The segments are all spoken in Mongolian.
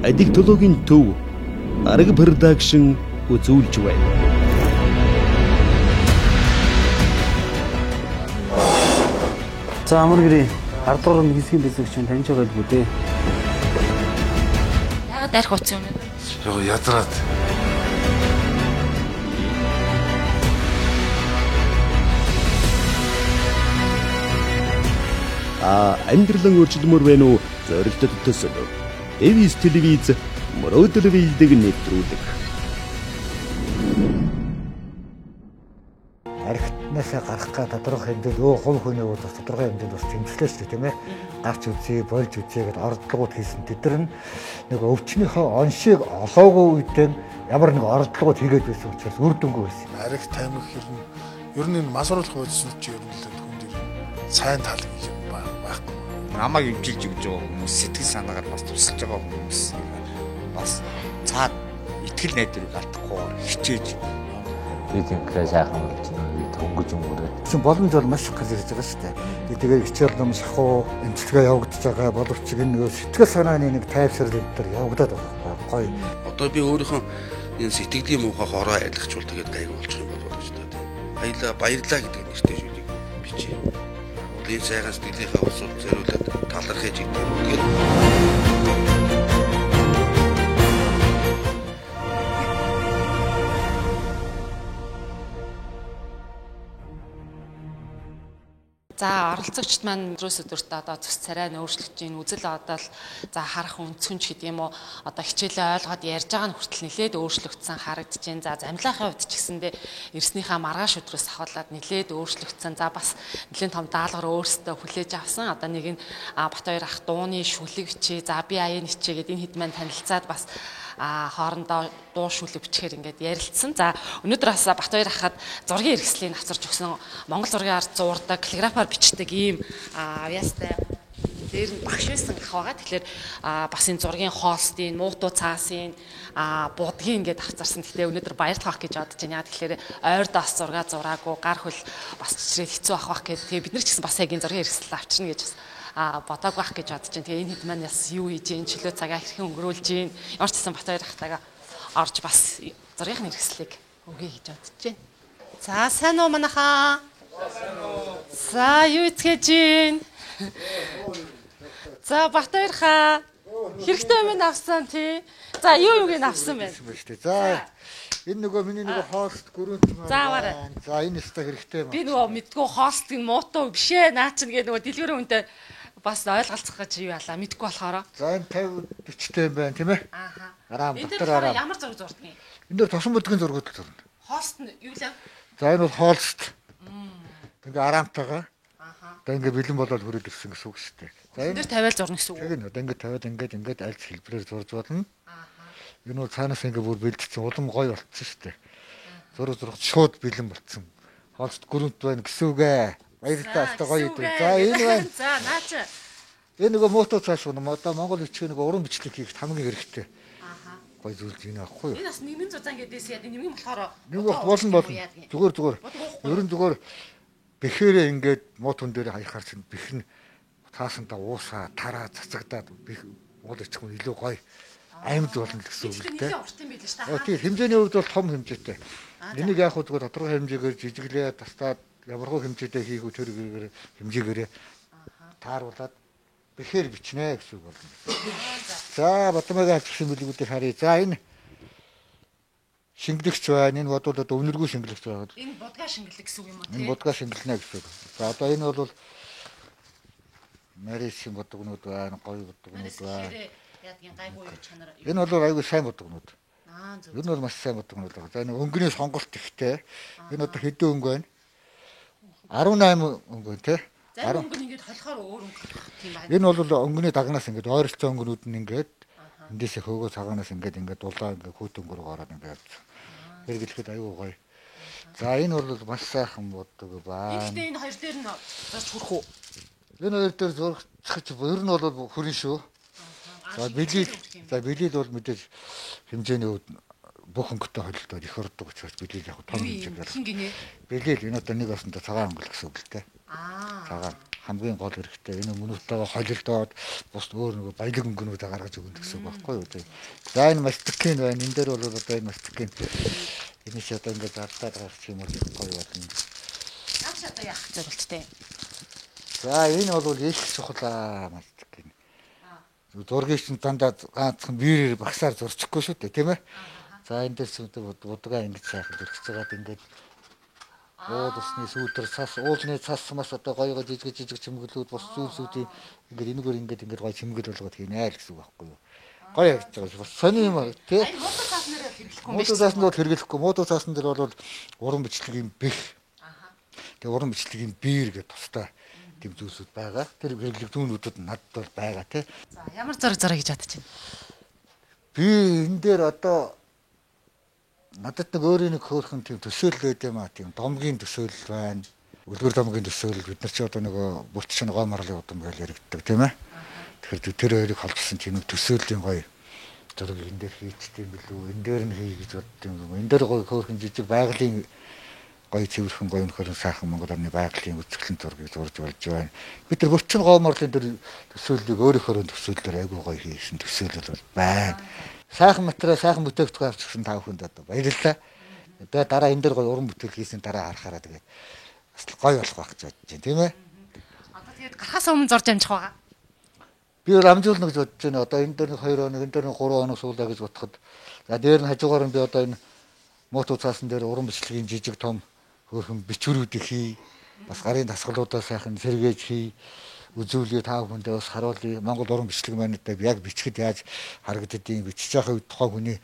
Аддиктологийн төв Арга production үзүүлж байна. За амар гэрээ 10 дугаар хэсгийн бэлэг чинь таньж байгаа байлгүй дээ. Яагаад арх утсан юм бэ? Яг ядраад. А амьдралан өөрчлөмөр байна уу? Зорилтод төсөл. Дэвис телевиз мөрөөдөл биелдэг нэвтрүүлэг. Архитнаасаа гарах га тодорхой хэмжээнд хувь хүний хувьд бас тодорхой хэмжээнд бас тэмцлээ шүү дээ, тийм ээ. Гарч үзье, болж үзье гэдээ ордлогууд хийсэн. Тэд нар нэг өвчнийхөө оншийг олоогүй үедээ ямар нэг ордлогууд хийгээд байсан учраас үр дүнгүй байсан. Арх тамхи ер нь энэ мас оруулах бодиснууд чи ер нь л хүнд ер нь сайн тал гэж юм байхгүй. Намайг эмчилж өгч байгаа хүмүүс, сэтгэл санаагаар бас тусалж байгаа хүмүүс бас цаад итгэл найдварыг алдахгүйгээр хичээж би тэнхрээ сайхан болж байна. Би дөнгөж өнгөрөөд. Чинь боломж бол маш их гарч ирж байгаа шүү дээ. Тэгээд хичээл ном шахуу эмчилгээ явагдаж байгаа боловч энэ нөгөө сэтгэл санааны нэг тайвшрал энэ төр явагдаад байгаа байхгүй гоё. Одоо би өөрийнхөө энэ сэтгэлийн муухай хороо айлгачвал тэгээд гайгүй болчих юм болов гэж та. Баярлаа, баярлаа гэдэг нэртэй зүйлийг бичээ. Энэ сайхан сэтгэлийнхээ усууд зориулаад талархаж гэдэг. Тэгээд За оролцогчд маань өдрөөс өдөрт одоо зүс царай нь өөрчлөгдөж байна. Үзэл бодол за харах өнцгөнч гэдэг юм уу одоо хичээлээ ойлгоод ярьж байгаа нь хүртэл нэлээд өөрчлөгдсөн харагдаж байна. За замлаахын хувьд ч гэсэндээ ирснийхаа маргааш өдрөөс ахуулаад нэлээд өөрчлөгдсөн. За бас нэлээд том даалгавар өөрсдөө хүлээж авсан. Одоо нэг нь Бат хоёр ах дууны шүлэг бичээ. За би аян хичээ гэдэг энэ хэд маань танилцаад бас хоорондоо дуу шүлэг бичгээр ингээд ярилцсан. За өнөөдөр бас Бат хоёр ахад зургийн хэрэгслийг авчирч өгсөн. Монгол зургийн ард зуурдаг, каллиграфаар бичдэг ийм авьяастай дээр нь багш байсан ах байгаа. Тэгэхээр бас энэ зургийн хоолстын, муутуу цаасын, будгийн ингээд авцарсан. Тэгэхээр өнөөдөр баярлах гэж бодож байна. Яг тэгэхээр ойр даас зураг зураагүй, гар хөл бас чичрээд хэцүү ах бах гэдэг. Тэгээ бид нар ч гэсэн бас яг энэ зургийн хэрэгсэл авчирна гэж бас бодоагүй ах гэж бодож байна. Тэгээ энэ хэд маань бас юу хийж гин, чөлөө цагаа хэрхэн өнгөрүүлж гин. Ямар ч гэсэн Бат хоёр ахтайгаа орж бас зургийн хэрэгслийг өгье гэж бодож байна. За сайн уу манайхаа? Сайн уу. За юу итгэж гин? За Бат хоёр хаа хэрэгтэй юм авсан тий. За юу юуг нь авсан бэ? За энэ нөгөө миний нөгөө хоолст гүрэнт маань. За аваарай. За энэ өстой хэрэгтэй юм. Би нөгөө мэдгүй хоолст нь муутуу биш ээ. Наа чинь гээ нөгөө дэлгүүрийн хүнтэй бас ойлголцох гэж юу ялаа мэдгүй болохоор. За энэ 50 40-тэй юм байна тийм ээ. Ааха. Араа Энэ дотор дээр араа. ямар зураг зурдаг юм? Энэ дээр тосон бүдгийн зургууд л зурна. Хоолст нь юу лээ? За энэ бол хоолст. Ингээ араамтайгаа. Ааха. Одоо ингээ бэлэн болоод хүрээд ирсэн гэсэн үг шүү дээ. За Энэ дээр тавиал зурна гэсэн үг. Тэр нь одоо ингээ тавиад ингээд ингээд аль хэлбэрээр зурж болно. Ааха. Энэ бол цаанаас ингээ бүр бэлдсэн улам гоё болцсон шүү дээ. Зураг зураг шууд бэлэн болцсон. Хоолст гүрэнт байна гэсэн үг ээ. Баярлалаа өстой гоё үү. За энэ байна. За наа чи. Энэ нөгөө муутуу цааш юм. Одоо Монгол бичгийн нөгөө уран бичлэг хийхэд хамгийн хэрэгтэй. Ааха. Гоё зүйл энэ аахгүй юу? Энэ бас нэгэн зузаан гэдээс яа нэмгэн болохоор Нэг бол болно болно. Зүгээр зүгээр. Ер нь зүгээр бэхээрээ ингээд муу түн дээр хаяхаар чинь бэх нь таасантаа уусаа тараа цацагдаад бэх Монгол бичих нь илүү гоё амьд болно гэсэн үг л дээ. Нэлээд урт юм билээ шүү дээ. Тийм хэмжээний хувьд бол том хэмжээтэй. Энийг яг хөө зүгээр тодорхой хэмжээгээр жижиглээ тастаад ямархуу хэмжээтэй хийх үү тэр гэрээр хэмжээгээрээ тааруулаад бэхээр бичнэ гэсэн үг болно. За Батмагийн авчихсан бэлгүүдийг харъя. За энэ шингэлэгч байна. Энэ бодвол одоо өвнөргүй шингэлэгч байгаа. Энэ будгаа шингэлэг гэсэн үг юм уу Энэ тий? будгаа шингэлнэ гэсэн үг. За одоо энэ бол Марисийн будгнууд байна, гоё будгнууд байна. Тэгэхээр яадгийн гайгүй юу чанар. Энэ бол айгүй сайн будгнууд. Аа зөв. Энэ бол маш сайн будгнууд байгаа. За энэ өнгөний сонголт ихтэй. Энэ одоо хэдэн өнгө байна? 18 өнгө байна тий. Зарим өнгө нь ингээд холихоор өөр өнгө гарах тийм байна. Энэ бол өнгөний дагнаас ингээд ойролцоо өнгөнүүд нь ингээд эндээсээ хөөгөө цагаанаас ингээд ингээд дулаан ингээд хүүт өнгө рүү гараад ингээд явцсан. Хэрэглэхэд аюу гоё. За энэ бол маш сайхан будаг байна. Гэхдээ энэ хоёр дээр нь зурж хүрэх үү? Энэ хоёр дээр зурчих ер нь бол хүрэн шүү. За билил за билил бол мэдээж хэмжээний хувьд бүх өнгөтэй холилдоод их ордог учраас билил яг том хэмжээгээр. Хин гинэ? Билил энэ одоо нэг осондоо цагаан өнгө л гэсэн үг л дээ. Аа. Цагаан. хамгийн гол хэрэгтэй. Энэ мөнөөтэйгээ холилдоод бус өөр нөгөө баялаг өнгөнүүдээ гаргаж өгнө гэсэн үг байхгүй юу? За энэ мастикийн байна. Энэ дээр бол одоо энэ мастикийн энэ ч одоо ингээд зарлаад гарах юм бол гоё болно. Наач одоо яах зорилттой? За энэ бол их чухал мастикийн. Зургийг чинь дандаа ганцхан биерээр багсаар зурчихгүй шүү дээ, тийм ээ? За энэ дээр ч будгаа ингэж сайхан зөрчиж байгаад ингээд уул усны сүүдэр цас, уулны цас мас одоо гоё гоё жижиг жижиг чимэглүүд бус зүйлсүүдийн ингээд энэгээр ингээд ингээд гоё чимэгэл болгоод хийнэ л гэсэн үг байхгүй юу? Гоё ярьж байгаа бас сони юм тий. Муудуу цаасан дээр хэрэглэхгүй юм биш. Муудуу цаасан дээр хэрэглэхгүй. Муудуу цаасан дээр бол уран бичлэгийн бэх. Тэгээ уран бичлэгийн биер гэдэг тусдаа тийм зүйлсүүд байгаа. Тэр хэрэглэгдүүнүүдэд надад бол байгаа тий. За ямар зураг зураг гэж бодож байна? Би энэ дээр одоо надад нэг өөрийн нэг хөөрхөн тийм төсөөлөл байд юм а, тийм домгийн төсөөлөл байна. Үлгэр домгийн төсөөлөл бид нар чи одоо нөгөө бүлтчин гоо марлын удам гэж яригддаг тийм ээ. Тэгэхээр тэр хоёрыг холбосон тийм нэг төсөөллийн гоё зураг энэ дээр хийчихдээ юм билүү? Энэ дээр нь хий гэж бодд юм. Энэ дээр гоё хөөрхөн жижиг байгалийн гоё цэвэрхэн гоё нөхөрн сайхан Монгол орны байгалийн үзэсгэлэн зургийг зурж болж байна. Бид нар бүлтчин гоо марлын тэр төсөөллийг өөрийнхөө төсөөллөөр айгүй гоё хийсэн төсөөлөл бол байна. Сайхан материал, сайхан бүтээгдэхүүн авчихсан та бүхэнд одоо баярлалаа. Тэгээ дараа энэ дээр гоё уран бүтээл хийсэн дараа харахаараа тэгээд бас гоё болох байх гэж бодож байна, тийм ээ. Одоо тэгээд гарахаас өмнө зурж амжих байгаа. Би бол амжуулна гэж бодож байна. Одоо энэ дээр нэг 2 хоног, энэ дээр нэг 3 хоног суулаа гэж бодоход за дээр нь хажуугаар нь би одоо энэ мото цаасан дээр уран бичлэгийн жижиг том хөөрхөн бичвэрүүдийг хий. Бас гарын дасгалуудаа сайхан сэргээж хий. Үзүүлээ та бүхэндээ бас харуулъя. Монгол уран бичлэг маань одоо яг бичгэд яаж харагддгийг бичиж байгаа үед тухайн хүний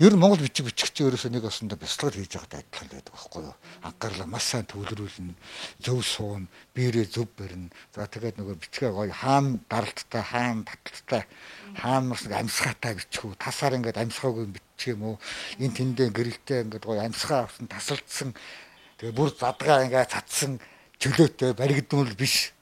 ер нь монгол бичиг бичих чинь ерөөсөө нэг осондоо бяцлал хийж байгаадаа адилхан байдаг байхгүй юу? Анхаарлаа маш сайн төвлөрүүлнэ, зөв суун, биерээ зөв барина. За тэгээд нөгөө бичгээ гоё хаан даралттай, хаан таталттай, хаан бас нэг амьсгаатай бичих үү? Тасаар ингээд амьсгаагүй бичих юм уу? Энэ тэндээ гэрэлтэй ингээд гоё амьсгаа авсан, тасалдсан. Тэгээ бүр задгаа ингээд цацсан чөлөөтэй баригдмал биш.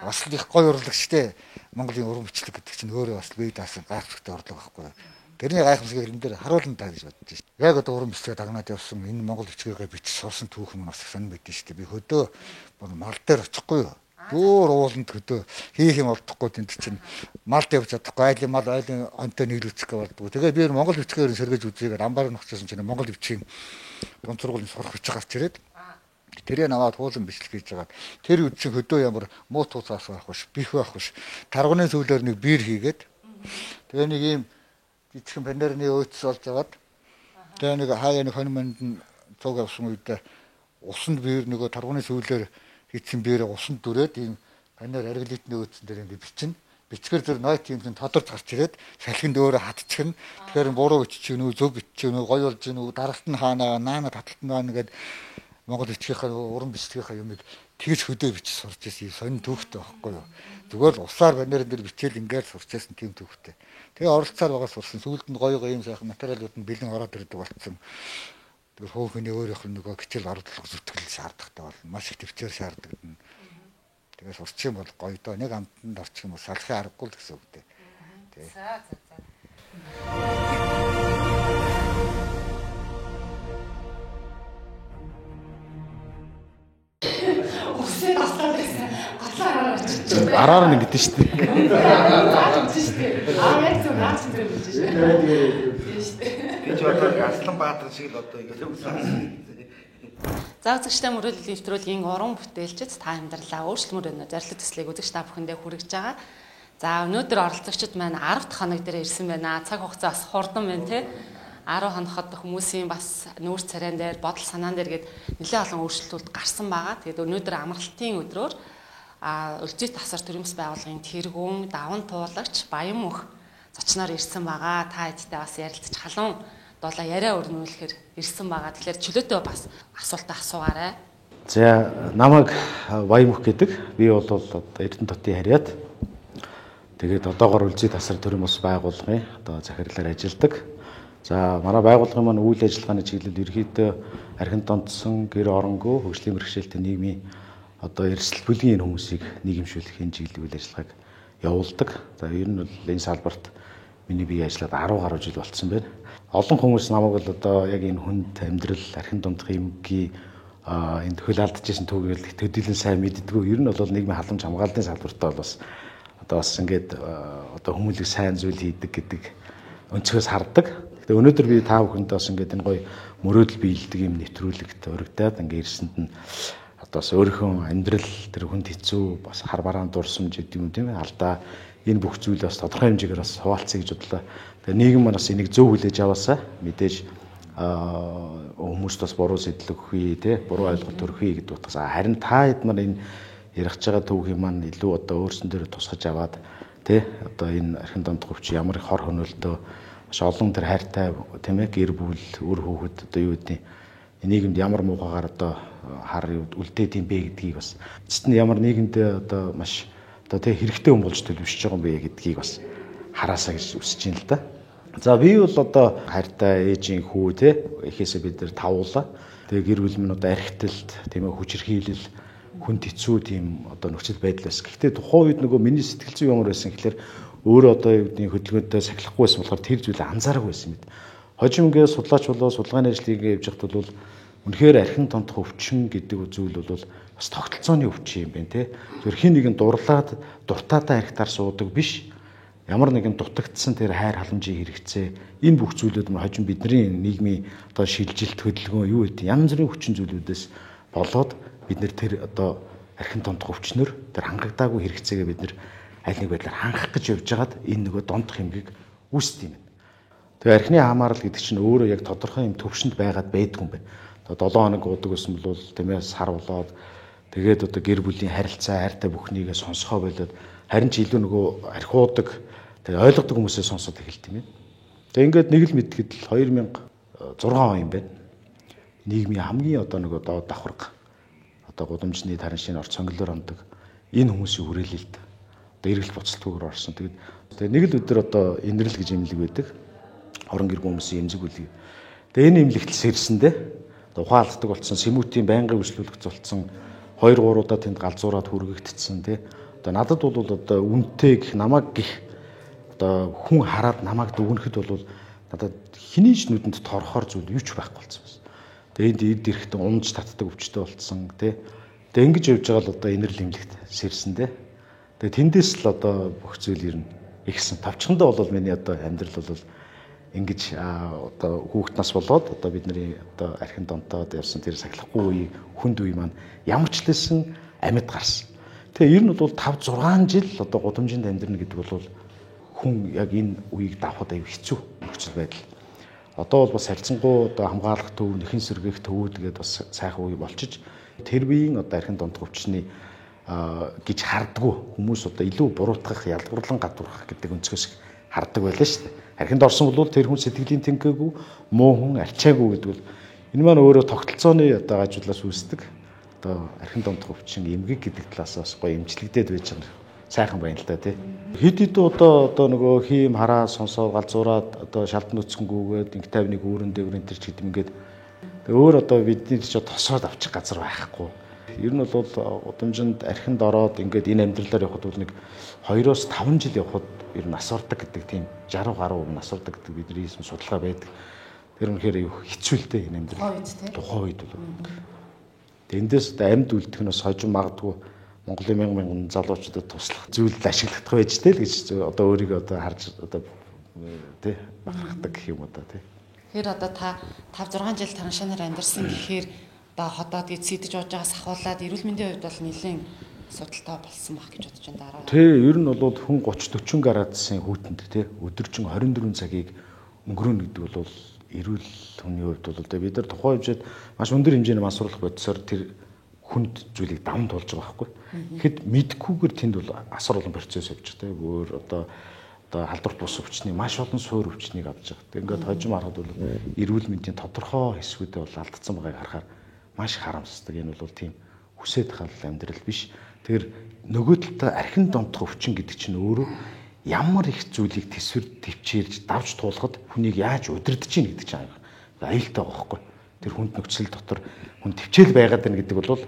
Бас л их гоё урлаг штэ. Монголын уран бичлэг гэдэг чинь өөрөө бас бие даасан гайхамшигтай урлаг байхгүй юу? Тэрний гайхамшигыг энэ дээр харуулна та гэж бодож шээ. Яг одоо уран бичлэгээ дагнаад явсан энэ монгол бичгээгээ бичиж сурсан түүхэн бас их сонир мэдэн штэ. Би хөдөө мал дээр очихгүй юу? Бүр ууланд хөдөө хийх юм олдохгүй тэнд чинь малд явж чадахгүй, айлын мал айлын онтой нийлүүлчих гээ болдгоо. Тэгээ би монгол бичгээр сэргэж үзээгээд амбар нөхцсөн чинь монгол бичгийн дунд сургуулийн сурах бичиг гарч ирээд тэрийг аваад хуулан бичлэг хийж байгаа. Тэр үед чинь хөдөө ямар муу тууцаас байх биш, бих байх биш. Тарганы сүүлээр нэг биер хийгээд тэгээ нэг ийм жижигхэн панерны өөцс олж аваад тэгээ нэг хаяа нэг хонь манд нь цуг авсан үедээ усанд биер нөгөө тарганы сүүлээр хийсэн биерээ усанд дүрээд ийм панер арглитны өөцсөн дээр ингэ бичнэ. Бичгээр зэр нойт юм чинь тодорч гарч ирээд салхинд өөрөө хатчихна. Тэгэхээр буруу бичиж гэнэ үү, зөв бичиж гэнэ үү, гоё болж гэнэ үү, даралт нь хаана, наана таталт нь байна гэдэг Монгол бичгийнхаа уран бичлэгийнхаа юмыг тэгж хөдөө бичиж сурч ирсэн юм сонин түүхтэй байхгүй юу. Зүгээр л усаар банерын дээр бичээл ингээл сурч ирсэн тийм түүхтэй. Тэгээ оролцоор байгаа сурсан. Сүүлд нь гоё гоё юм сайхан материалууд нь бэлэн ороод ирдэг болцсон. Тэгэхээр хөөхний өөрийнх нь нөгөө хичээл орлого зүтгэл шаардлагатай болно. Маш их төвчээр шаарддаг. Тэгээ сурчих юм бол гоё доо. Нэг амтанд орчих юм бол салахын аргагүй л гэсэн үг дээ. Тэ. За за за. Араар нь ингэдэж шүү дээ. Аа яг зөв наач зөв гэж шүү дээ. Тийм шүү дээ. Би ч одоо Аслан Баатар шиг л одоо ингэ үсэн. За үзэгчдээ мөрөөдөл нэвтрүүлгийн уран бүтээлчид та амьдралаа өөрчлөмөр өнө зорилт төслийг үзэгч та бүхэндээ хүргэж байгаа. За өнөөдөр оролцогчид маань 10 дахь хоног дээр ирсэн байна. Цаг хугацаа бас хурдан байна те. 10 хоногт хүмүүсийн бас нүүр царайн дээр бодол санаан дээр гээд нэлээд олон өөрчлөлтүүд гарсан байгаа. Тэгээд өнөөдөр амралтын өдрөөр Өлзий тасар төрийн бас байгууллагын тэргүүн, даван туулагч Баянмөнх зочноор ирсэн байгаа. Та хэдтэй бас ярилцаж халуун дулаа яриа өрнүүлэхээр ирсэн байгаа. Тэгэхээр чөлөөтэй бас асуултаа асуугаарай. За намайг Баянмөнх гэдэг. Би бол одоо Эрдэнэ хотын харьяат. Тэгээд одоогор Өлзий тасар төрийн бас байгууллагын одоо захирлаар ажилладаг. За манай байгууллагын маань үйл ажиллагааны чиглэл ерөнхийдөө архин донтсон, гэр оронгүй, хөгжлийн бэрхшээлтэй нийгмийн одоо эрсдэл бүлгийн энэ хүмүүсийг нийгэмшүүлэх энэ чиглэлийн үйл ажиллагааг явуулдаг. За ер нь бол энэ салбарт миний бие ажиллаад 10 гаруй жил болцсон байна. Олон хүмүүс намайг бол одоо яг энэ хүнд амьдрал, архин дундах эмгэгийн энэ хөл алдчихсан түүхийг төдийлөн сайн мэддэггүй. Ер нь бол нийгмийн халамж хамгааллын салбартаа бол бас одоо бас ингээд одоо хүмүүлэг сайн зүйл хийдэг гэдэг өнцгөөс хардаг. Гэхдээ өнөөдөр би та бүхэнд бас ингээд энэ гоё мөрөөдөл биелдэг юм нэвтрүүлэгт урагдаад ингээд ирсэнд нь одоо бас өөрийнхөө амьдрал тэр хүнд хэцүү бас хар бараан дурсамж гэдэг юм тийм ээ алдаа энэ бүх зүйл бас тодорхой хэмжээгээр бас хуваалцъя гэж бодлоо. Тэгээ нийгэм маань бас энийг зөв хүлээж аваасаа мэдээж хүмүүст бас буруу сэтэл өгөхгүй тий буруу ойлголт төрөхгүй гэдэг утгаас харин та хэд маань энэ ярих байгаа түүхийн маань илүү одоо өөрсөн дээр тусгаж аваад тий одоо энэ архин дондох өвч ямар их хор хөнөөлтөө маш олон тэр хайртай тийм ээ гэр бүл үр хүүхэд одоо юу гэдэг нийгэмд ямар муухайгаар одоо хар үлдээд юм бэ гэдгийг бас эцэст нь ямар нийгэмдээ одоо маш одоо тий хэрэгтэй хүн болж төлөвшөж байгаа юм бэ гэдгийг бас хараасаа гэж үсэж байна л да. За би бол одоо хайртай ээжийн хүү те эхээсээ бид нар тавуулаа. Тэгээ гэр бүл минь одоо архитэлт тийм ээ хүчирхийлэл хүнд хэцүү тийм одоо нөхцөл байдал байсан. Гэхдээ тухайн үед нөгөө миний сэтгэл зүй ямар байсан гэхэлэр өөрөө одоо юу гэдгийг хөдөлгөөнтэй сахилахгүй байсан болохоор тэр зүйлээ анзаараагүй байсан мэт. Хожим ингээд судлаач болоо судалгааны ажил хийгээ явж байхад бол үнэхээр архин томтох өвчин гэдэг зүйл бол бас тогтолцооны өвчин юм байна те. Зөвхөн хин нэгэн дурлаад дуртаадаа архитаар суудаг биш. Ямар нэгэн дутагдсан тэр хайр халамжийн хэрэгцээ энэ бүх зүйлүүд мөр хожим бидний нийгмийн одоо шилжилт хөдөлгөөн юу гэдэг янз бүрийн хүчин зүйлүүдээс болоод бид нэр тэр одоо архин дондох өвчнөр тэр хангагдаагүй хэрэгцээгээ бид нэр аль нэг байдлаар хангах гэж явж байгаад энэ нөгөө дондох эмгэг үүсдэг юм байна. Тэгээ архины хамаарал гэдэг чинь өөрөө яг тодорхой юм төвшөнд байгаад байдгүй юм байна. Одоо 7 хоног уудаг байсан бол тийм ээ сар болоод тэгээд одоо гэр бүлийн харилцаа хайртай бүхнийгээ сонсгоо болоод харин ч илүү нөгөө архиудаг тэгээ ойлгодог хүмүүсээ сонсоод эхэлт юм байна. Тэгээ ингээд нэг л мэдгэд л 2006 он юм байна. Нийгмийн хамгийн одоо нөгөө доод давхарга одоо гудамжны таран шинэ орц сонголоор ондог энэ хүмүүсийн хүрээлэлд одоо эргэлт буцалтгүйгээр орсон. Тэгээд тэгээ нэг л өдөр одоо инрэл гэж имлэг байдаг. Орон гэргүй хүмүүсийн эмзэг үлэг. Тэгээ энэ имлэгт сэрсэндээ ухаан алддаг болсон, сэмүүтийн байнгын үйлчлүүлэгч болсон 2 3 удаа тэнд галзуураад хүргэгдсэн тий. Одоо надад бол одоо үнэтэй гэх намайг гих одоо хүн хараад намайг дүгнэхэд бол надад хэний ч нүдэнд торохоор зүйл юу ч байхгүй болсон байна. Тэгээ энд эд эрэхтэн унж татдаг өвчтэй болцсон тий. Тэгээ ингэж явж байгаа л одоо инэрл имлэгт сэрсэн тий. Тэгээ тэндээс л одоо бүх зүйл ер нь ихсэн. Товчхондоо бол миний одоо амьдрал бол ингэж одоо хүүхэд нас болоод одоо бидний одоо архин донтоод явсан тэр сахилахгүй үе хүнд үе маань ямар ч лсэн амьд гарсан. Тэгээ ер нь бол 5 6 жил одоо гудамжинд амьдрна гэдэг бол хүн яг энэ үеийг давхад аюу хэцүү нөхцөл байдал. Одоо бол бас харьцангуй одоо хамгаалах төв, нэхэн сэргээх төвүүд гээд бас сайхан үе болчиж тэр үеийн одоо архин дондох өвчний гэж хардггүй хүмүүс одоо илүү буруутгах, ялгуурлан гадуурхах гэдэг өнцгөөс хардаг байлаа шүү дээ. Архинд орсон бол тэр хүн сэтгэлийн тэнхээгүй, муу хүн, арчаагүй гэдэг бол энэ маань өөрөө тогтолцооны одоо гажуулаас үүсдэг. Одоо архин дондох өвчин, эмгэг гэдэг талаас бас гоё эмчлэгдээд байж байгаа сайхан байна л да тий. Хэд хэд одоо нөгөө хийм хараа сонсоо галзуураад одоо шалдан нүцгэнгүүгээд инх тайвныг үүрэн дэврэн тэр ч гэдэм ингээд өөр одоо бидний ч тосоод авчих газар байхгүй. Ер нь бол удамжинд архинд ороод ингээд энэ амьдралаар явхад бол нэг 2-5 жил явхад ер нь нас ордог гэдэг тийм 60 гаруй нас ордог гэдэг бидний хийсэн судалгаа байдаг. Тэр үнэхээр хэцүү л дээ энэ амьдрал. Тухайн үед бол. Тэндээс одоо амьд үлдэх нь бас хожим магадгүй Монголын мянган мянган залуучуудад туслах зүйлд ашиглагдах байж тэл гэж одоо өөрийгөө одоо харж одоо тий бахархдаг гэх юм одоо тий. Тэгэхээр одоо та 5 6 жил тараншаанаар амьдарсан гэхээр одоо ходоод гэж сийдэж ууж байгаас ахуулаад эрүүл мэндийн хувьд бол нэлээд асуудалтай болсон байх гэж бодож байна дараа. Тий, ер нь бол хүн 30 40 градусын хүүтэнд тий өдөржин 24 цагийг өнгөрөөнө гэдэг бол эрүүл хүний хувьд бол тий бид нар тухайн хэмжээд маш өндөр хэмжээний мансууруулах бодисоор тэр хүнд зүйлийг даван туулж байгаа байхгүй. Тэгэхэд мэдхгүйгээр тэнд бол асар олон процесс явж байгаа тийм өөр одоо халдвар бус өвчний маш олон суур өвчнийг авч байгаа. Тэг ингээд хожим харахад бол эрүүл мэндийн тодорхой хэсгүүдээ бол алдсан байгааг харахаар маш харамсдаг. Энэ бол тийм хүсээд хал амьдрал биш. Тэгэхээр нөгөө талдаа архин донтох өвчин гэдэг чинь өөрөө ямар их зүйлийг төсвөр төвчээрж давж туулахад хүнийг яаж удирдах чинь гэдэг чинь аюултай байгаа байхгүй. Тэр хүнд нөхцөл дотор хүн төвчээл байгаад байна гэдэг бол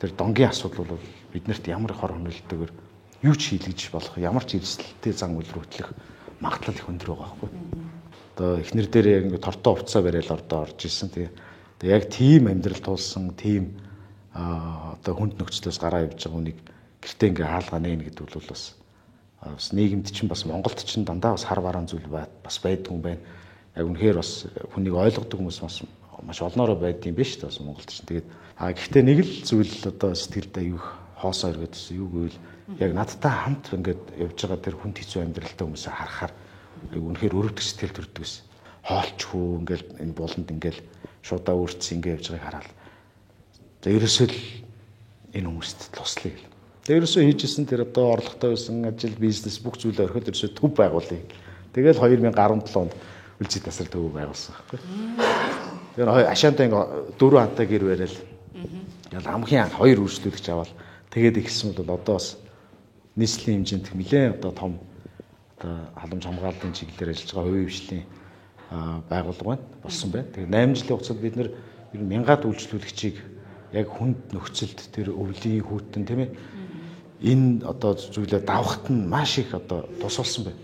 тэр донгийн асуудал бол биднэрт ямар хор хөнөөлтөөр юу ч хийлгэж болох, ямар ч эрсдэлтэй зан үйл рүү хөтлөх магадлал их өндөр байгаа байхгүй. Одоо эхнэр дээр яг ингээ тортой увцаа барайл ордоо орж исэн. Тэгээ Тэгээ яг тийм амьдрал туулсан, тийм одоо хүнд нөхцлөөс гараа явж байгаа хүнийг гэртээ ингээ хаалгаа нээн гэдэг бол бас нийгэмд чинь бас Монголд чинь дандаа бас хар бараан зүйл бас байдгүй юм байна. Яг үнэхээр бас хүнийг ойлгодог хүмүүс бас маш олноороо байдсан юм биш үү бас Монголд чинь. Тэгээд гэхдээ нэг л зүйл одоо сэтгэлд аюух хоосоо эргээд байсан. Юу гэвэл яг надтай хамт ингээд явж байгаа тэр хүнд хэцүү амьдралтай хүмүүсээ харахаар аюу үнэхээр өрөвдөх сэтгэл төрдөг байсан. Хоолчгүй ингээд энэ буланд ингээд шуудаа үрцсэн ингээд явж байгааг хараад. За ерөөсөө л энэ хүмүүст туслая гэл. Тэгээ ерөөсөө хийжсэн тэр одоо орлоготой байсан ажил, бизнес бүх зүйлээ орхиод ерөөсөө төв байгуулъя. Тэгэл 2017 онд Үлзий тасрал төв байгуулсан байхгүй. Тэгэхээр ашаантай ингээ дөрөв хантай гэр барайл. Тэгэл хамгийн анх хоёр үйлчлүүлэгч аваад тэгээд ихсэн бол одоо бас нийслэлийн хэмжээнд нэлээд одоо том одоо халамж хамгааллын чиглэлээр ажиллаж байгаа хувийн хвшлийн байгууллага байна болсон байна. Тэгээд 8 жилийн хугацаанд бид нэр ер нь мянгаад үйлчлүүлэгчийг яг хүнд нөхцөлд тэр өвлийн хүүтэн тийм ээ энэ одоо зүйлээ давхт нь маш их одоо тус болсон байна.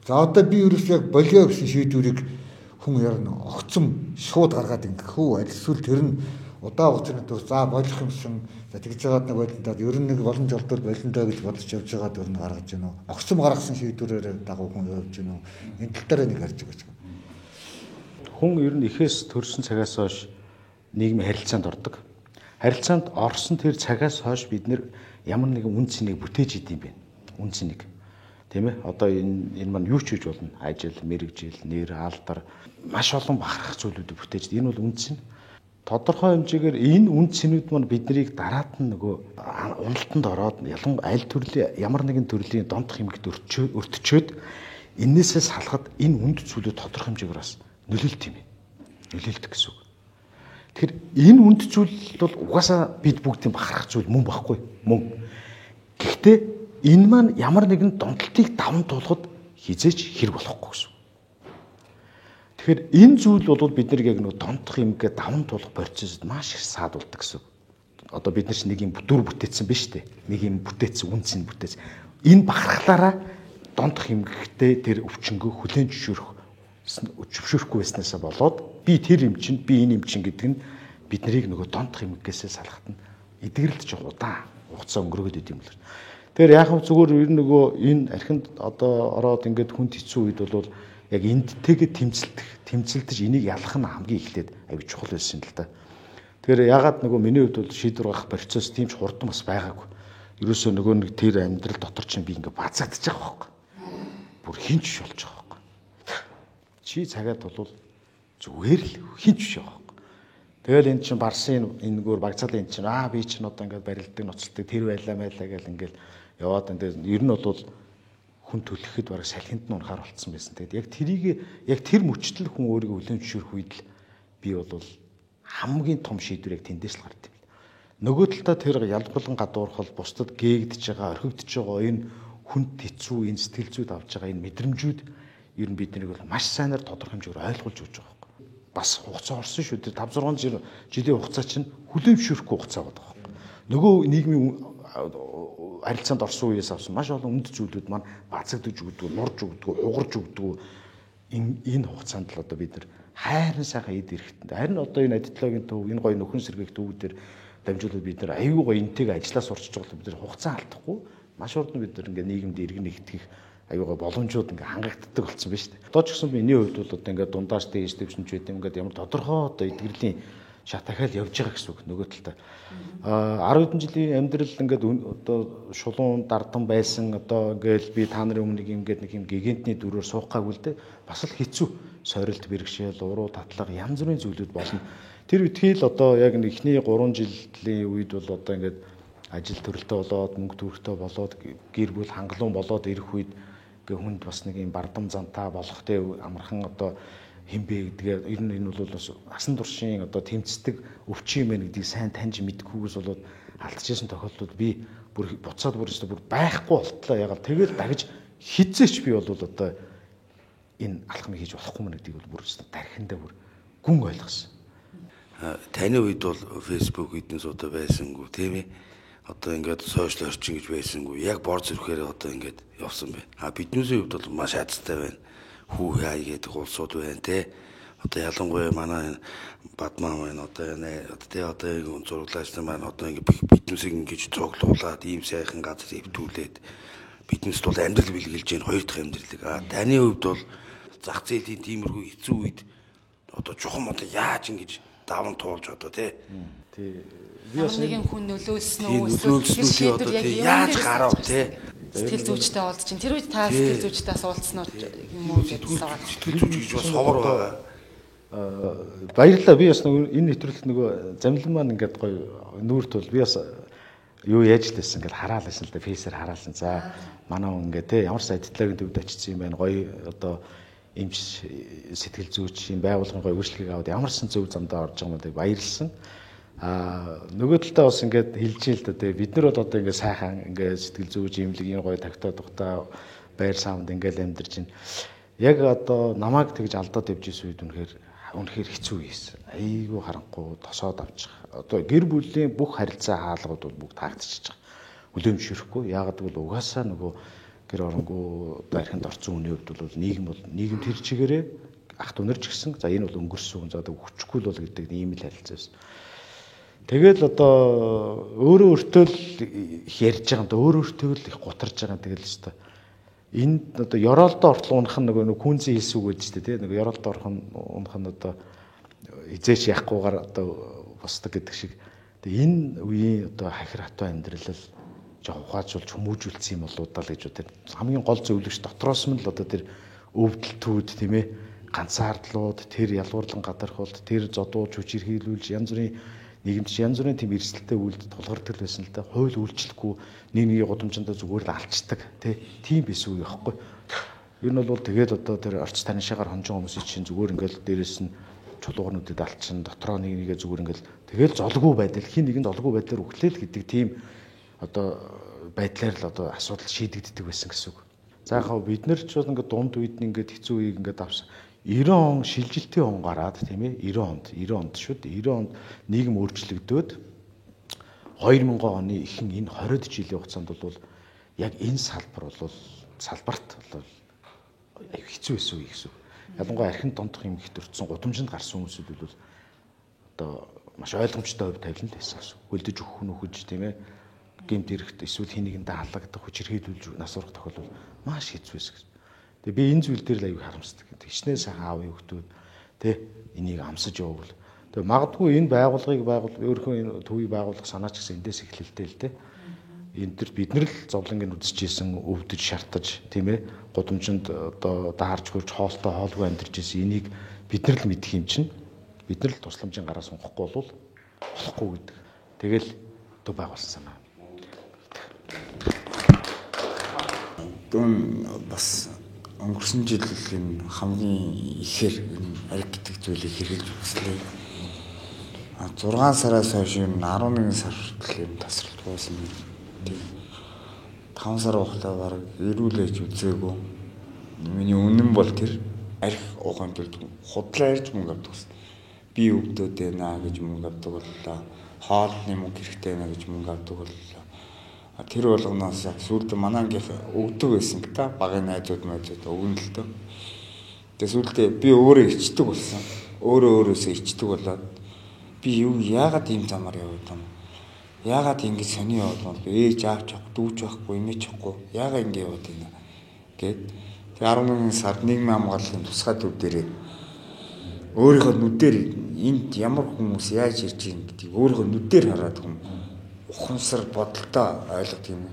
За одоо би ерөөс яг болио гэсэн шийдвэрийг хүн ер нь огцом шууд гаргаад ингэх үү? Эсвэл тэр нь удаан хугацааны турш за болох юмсан за тэгж жагаад нэг болондоо ер нь нэг боломж олдвол болондоо гэж бодож явж байгаад ер нь гаргаж гэнэ үү? Огцом гаргасан шийдвэрээр дагуу хүн явж гэнэ үү? Энэ тал дээр нэг харж байгаа юм. Хүн ер нь ихээс төрсэн цагаас хойш нийгмийн харилцаанд ордог. Харилцаанд орсон тэр цагаас хойш бид нэр ямар нэгэн үн цэнийг бүтээж идэм бэ? Үн цэнийг. Тийм ээ? Одоо энэ маань юу ч хийж болно. Ажил, мэргэжил, нэр, алдар маш олон бахархах зүйлүүдийг бүтээж. Энэ бол үн цэн. Тодорхой хэмжээгээр энэ үн цэнүүд маань биднийг дараат нь нөгөө уналтанд ороод ялан аль төрлийн ямар нэгэн төрлийн донтох хэмэгт өртчөөд энээсээ салахад энэ үнд зүйлүүд тодорхой хэмжээгээр бас нөлөөлт юм ээ. Нөлөөлдөг гэсэн үг. Тэгэхээр энэ үнд зүйл бол угаасаа бид бүгдийн бахархах зүйл мөн багхгүй мөн. Гэхдээ энэ маань ямар нэгэн донтолтыг даван туулахад хизээч хэрэг болохгүй гэсэн. Тэгэхээр энэ зүйл бол бид нар яг нэг донтох юмгээ даван туулах процессд маш их саадулдаг гэсэн. Одоо бид нар ч нэг юм дүр бүтээсэн биш үү? Нэг юм бүтээсэн, үн цэн бүтээсэн. Энэ бахархлаараа донтох юмгтэй тэр өвчнгөө хүлээн зөвшөөрөхгүй байснаасаа болоод би тэр юм чинь, би энэ юм чинь гэдэг нь бид нарыг нөгөө донтох юмгээсээ салахад нь эдгэрэлт ч удаан хугацаа өнгөрөөд идэм бол. Тэгэхээр яг хав зүгээр ер нь нөгөө энэ архинд одоо ороод ингээд хүнд хэцүү үед бол яг эндтэйгээ тэмцэлдэж энийг ялах нь хамгийн эхлээд аюу чухал байсан л да. Тэгэхээр ягаад нөгөө миний хувьд бол шийдвэр гаргах процесс тийм ч хурдан бас байгаагүй. Ерөөсөө нөгөө нэг тэр амьдрал дотор чинь би ингээд базагдчих байгаа байхгүй. Бүр хинч биш болж байгаа байхгүй. Чи цагаад бол зүгээр л хинч биш байгаа байхгүй. Тэгэл энэ чинь барсын энэ нөгөө багцаалын энэ чинь би чинь одоо ингээд барилдаг, ноцолдог тэр байлаа майлаа гэл ингээд яваад энэ ер нь бол хүн төлөхэд бараг салхинд нь унахаар болцсон байсан. Тэгээд яг тэрийг яг тэр мөчтөл хүн өөрийгөө хүлээн зөвшөөрөх үед л би бол хамгийн том шийдвэр яг тэндээс л гард юм. Нөгөө талдаа тэр ялгуулган гадуурхал бусдад гээгдэж байгаа, орхигдож байгаа энэ хүнд хэцүү энэ сэтгэл зүйд авч байгаа энэ мэдрэмжүүд ер нь бид нарыг бол маш сайнаар тодорхой хэмжээгээр ойлгуулж өгч байгаа байхгүй. Бас хугацаа орсон шүү дээ. 5 6 жилийн хугацаа чинь хүлээн зөвшөөрөхгүй хугацаа байдаг байхгүй. Нөгөө нийгмийн харилцаанд орсон үеэс авсан маш олон үнд зүйлүүд маань базагдаж өгдөг, нурж өгдөг, хугарч өгдөг. Энэ хугацаанд л одоо бид нар хайрын сайхан эд эрэхтэнд. Харин одоо энэ адитлогийн төв, энэ гоё нөхөн сэргээх төвүүдээр дамжуулаад бид нар аюу гоё энтэйг ажиллаа сурчиж байгаа бид нар хугацаа алдахгүй маш хурдан бид нар ингээ нийгэмд иргэн нэгтгэх аюу гоё боломжууд ингээ хангагддаг болсон байна шүү дээ. Одоо ч гэсэн миний хувьд бол одоо ингээ дундаас дээш дэвшинч байд юм ингээд ямар тодорхой одоо эдгэрлийн шат дахиад явж байгаа гэсэн үг нөгөө талдаа. 10 хэдэн жилийн амьдрал ингээд одоо шулуун дардан байсан одоо ингээл би та нарын өмнө ингээд нэг юм гигантны дүрээр суух гаагүй л дээ. Бас л хэцүү сорилт бэрхшээл, уруу татлага янз бүрийн зүйлүүд болно. Тэр үтгэл одоо яг нэг эхний 3 жилийн үед бол одоо ингээд ажил төрөлтөө болоод мөнгө төгрөгтэй болоод гэр бүл хангалуун болоод ирэх үед ингээ хүнд бас нэг юм бардам зантаа болох те амархан одоо хинбэ гэдгээ ер нь энэ бол бас асан туршийн одоо тэмцдэг өвчин юм байна гэдгийг сайн таньж мэдгүйгээс болоод алдчихсан тохиолдлууд би бүр буцаад бүр өстө бүр байхгүй болтлоо. Ягаад тэгэл дагж хизээч би бол одоо энэ алхмыг хийж болохгүй мэн гэдгийг бол бүр өстө тархиндаа бүр гүн ойлгосон. Таны үед бол Facebook эдэн суудаа байсангүй тийм ээ. Одоо ингээд сошиал орчин гэж байсангүй. Яг бор зүрхээр одоо ингээд явсан байна. А биднээсээ хувьд бол маш азтай байна. Хүү хай гэдэг улсууд байна те. Одоо ялангуяа манай Бадмаа маань одоо тий одоо зураглаач нар маань одоо ингэ биднээсийг ингэж цуглуулад ийм сайхан газар хэвтүүлээд биднээс бол амьдрал бэлгэлж байна, хоёр дахь амьдралыг. А таны хувьд бол зах зээлийн тиймэрхүү хэцүү үед одоо чухам одоо яаж ингэж даван туулж одоо тий. Тий. Би бас нэгэн хүн нөлөөлсөн үү эсвэл шийдвэр яг яаж гарав тий. Сэтгэл зүйчтэй уулзч чинь тэр үед та сэтгэл зүйчдээс уулзсан уу юм уу гэдсэн байгаа. Сэтгэл зүйч гэж бас ховор байгаа. Баярлалаа. Би бас энэ нэвтрүүлэлт нөгөө замлан маань ингээд гоё нүүр тул би бас юу яаж л байсан ингээд хараал байсан л да, фейсээр хараалсан. За манай хүн ингээд те ямар сайдлагын төвд очсон юм байна. Гоё одоо эмч сэтгэл зүйч юм байгууллагын гоё үйлчлэгийг аваад ямарсан зөв замдаа орж байгаа юм бэ баярлсан. Аа нөгөө талдаа бас ингээд хэлж ил л да, бид нар бол одоо ингээд сайхан ингээд сэтгэл зүйч имлэгийн гоё тагтаа тухтай байр саамд ингээд амьдарч байна. Яг одоо намайг тэгж алдаад явж исэн үед үнэхээр хэцүү байсан. Айгүй харанхуй тосоод авчих. Одоо гэр бүлийн бүх харилцаа хаалгууд бол бүгд таагдчихж байгаа. Хүлээмжшөрөхгүй. Яагаад гэвэл угаасаа нөгөө гэр оронгүй одоо архинд орсон хүний хувьд бол нийгэм бол нийгэм тэр чигээрээ ах дүү нар ч гэсэн за энэ бол өнгөрсөн хүн, за одоо хүчгүй л бол гэдэг ийм л харилцаа байсан. Тэгэл одоо өөрөө өөртөө л их ярьж байгаа юм да, өөрөө өөртөө л их гутарж байгаа. Тэгэл л өстой. Энд одоо ёроолдоо ортол унах нь нөгөө күнзийн хэлсэн үг гэдэг чинь тий нөгөө ёроолдоо орох нь унах нь одоо хизээч яахгүйгээр одоо босдог гэдэг шиг. Тэгээ энэ үеийн одоо хахир хатуу амьдрал л жоо ухаажуулж хүмүүжүүлсэн юм болоо даа л гэж бодсон. Хамгийн гол зөвлөгч дотроос мөн л одоо тэр өвдөлтүүд тийм ээ ганцаардлууд, тэр ялгуурлан гадархуулт, тэр зодуулж хүчирхийлүүлж янз бүрийн нийгэмд янз бүрийн тийм эрсдэлтэй үйлдэл тулгардаг байсан л да. Хууль үйлчлэхгүй нэг нэгийн гудамжиндаа зүгээр л алчдаг тий. Тийм байсан үе байхгүй. Ер нь бол тэгээд одоо тэр орц танишаагаар хонжин хүмүүсийн чинь зүгээр ингээл дээрэс нь чулуугарнуудад алчин, дотроо нэг нэгээ зүгээр ингээл тэгэл золгүй байдал, хин нэгэн золгүй байдлаар өглөөл гэдэг тийм одоо байдлаар л одоо асуудал шийдэгддэг байсан гэсэн үг. За яг бид нар ч бол ингээд дунд үед нь ингээд хэцүү үеийг ингээд авсан. 90 он шилжилтийн он гараад тийм ээ 90 онд шүү дээ. 90 онд нийгэм өөрчлөгдөөд 2000 оны ихэнх энэ 20 жилийн хугацаанд бол яг энэ салбар бол салбарт бол аюу хэцүү байсан үе гэсэн үг. Ялангуяа архин донтох юм их төрсэн гудамжинд гарсан хүмүүсүүд бол одоо маш ойлгомжтой хувь тавилан л байсан гэсэн. Хөлдөж өгөх нөхөж тийм ээ гэмт эрэхт эсвэл хин нэгэндээ халагдах хүчирхийлүүлж нас урах тохиолдол маш хэцүү байсан гэсэн. Тэгээ би энэ зүйл дээр л аюу харамсдаг. Хичнээн сайхан аавын хүүхдүүд тэ энийг амсаж явуул. Тэгээ магадгүй энэ байгууллагыг өөрийнхөө энэ төвийг байгуулах санаа ч гэсэн эндээс эхлэлтэй л тэ. Энэ төр бид нар л зовлонг нь үзчихсэн, өвдөж шартаж тийм ээ гудамжинд одоо даарж хөрж хоолтой хоолгүй амьдарч исэн энийг бид нар л мэдэх юм чинь бид нар л тусламжийн гараа сунгахгүй бол болохгүй гэдэг. Тэгэл төв байгуулсан санаа. Дүүн бас өнгөрсөн жил энэ хамгийн ихээр энэ ариг гэдэг зүйлийг хэрэглэж үзлээ. 6 сараас хойш юм 11 сар хүртэл юм тасралт байсан. Тийм. 5 сар ухлаа бараг эрүүлээж үзээгүй. Миний үнэн бол тэр арх уухын төлд худлаа ярьж мөнгө авдаг гэсэн. Би өвдөд байна гэж мөнгө авдаг боллоо. Хоолны мөнгө хэрэгтэй байна гэж мөнгө авдаг боллоо. Тэр болгоноос яг сүүлд манай ангийнх өгдөг байсан л та багын найзууд өгнө л дөө. Тэгээ сүүлдээ би өөрөө ичдэг болсон. Өөрөө өөрөөсөө ичдэг болоод би юу яагаад ийм замаар яваад юм? Яагаад ингэж сони яваад юм бэ? Ээж аав ч авах, дүү ч авахгүй, эмээ ч авахгүй. Яагаад ингэ яваад байна гэд. Тэгээ 11 сард нийгмийн хамгааллын тусгай төв дээрээ өөрийнхөө нүдээр энд ямар хүмүүс яаж ирж байгаа гэдгийг өөрийнхөө нүдээр хараад хүн ухамсар бодолтой ойлгох юм.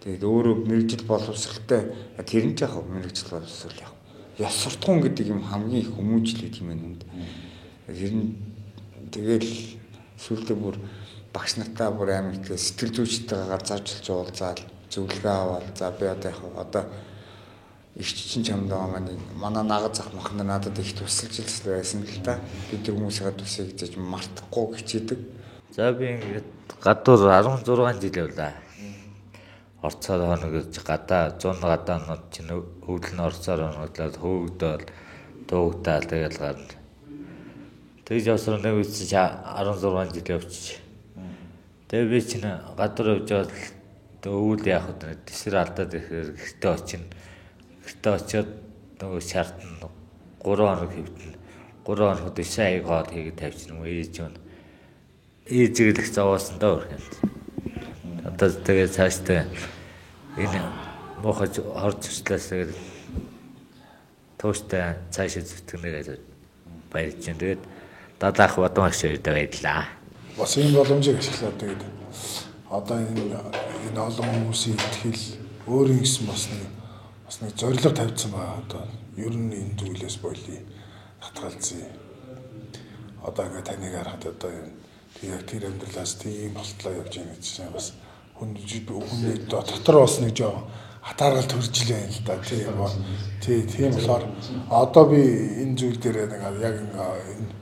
Тэгээд өөрөө мэргэжил боловсралтай тэр нь ч яг мэргэжил боловсрал яг. Ёс суртахуун гэдэг юм хамгийн их хүмүүжил гэдэг юм байна. Тэр нь тэгэл сүүлдээ бүр багш нартаа бүр амар их сэтгэл зүйчтэйгээ зарчилж уулзаал зөвлөгөө аваад за би одоо яг одоо их чинь чамд байгаа маань манай нагаз зах мах нар надад их тусалж илсэн байсан л та. Би тэр хүмүүсийн тусыг гэж мартахгүй хичээдэг. За би ингээд гадуур 16 жил явлаа. Орцоор хоног гэж гадаа 100 гадаанууд чинь өвдөл нь орцоор хоноглоод хөөгдөөл дуугдаал тэгэл гарна. Тэгж явсаар нэг үе чинь 16 жил явчих. Тэгээ би чинь гадуур явж байгаа л өвөл яах вэ? Тэсэр алдаад ирэхээр гэртээ очино. Гэртээ очиод нөгөө шартна 3 хоног хэвтэн. 3 хоногт 9 аяг хоол хийгээд тавьчихсан юм ээж юм. Ээжийг л их зовоосон доо өрхөн. Одоо тэгээд цаашдаа энэ муухай хор зуршлаас тэгээд тууштай цаашаа зүтгэнэ гэж баярлж байна. Тэгээд дадаах бадам агш хоёрдоо баярлаа. Бас энэ боломжийг ашиглаад тэгээд одоо энэ олон хүмүүсийн итгэл өөрийн гэсэн бас нэг зорилго тавьсан байгаа. Одоо ер нь энэ зүйлээс болий татгалзъя. Одоо ингээд таныг харахад одоо энэ яг тэр амьдралаас тийм болтлоо явж байгаа гэж чинь бас хүний дотор бас нэг жоо хатааргал төрж лээ л да. Тийм болохоор одоо би энэ зүйл дээр нэг яг энэ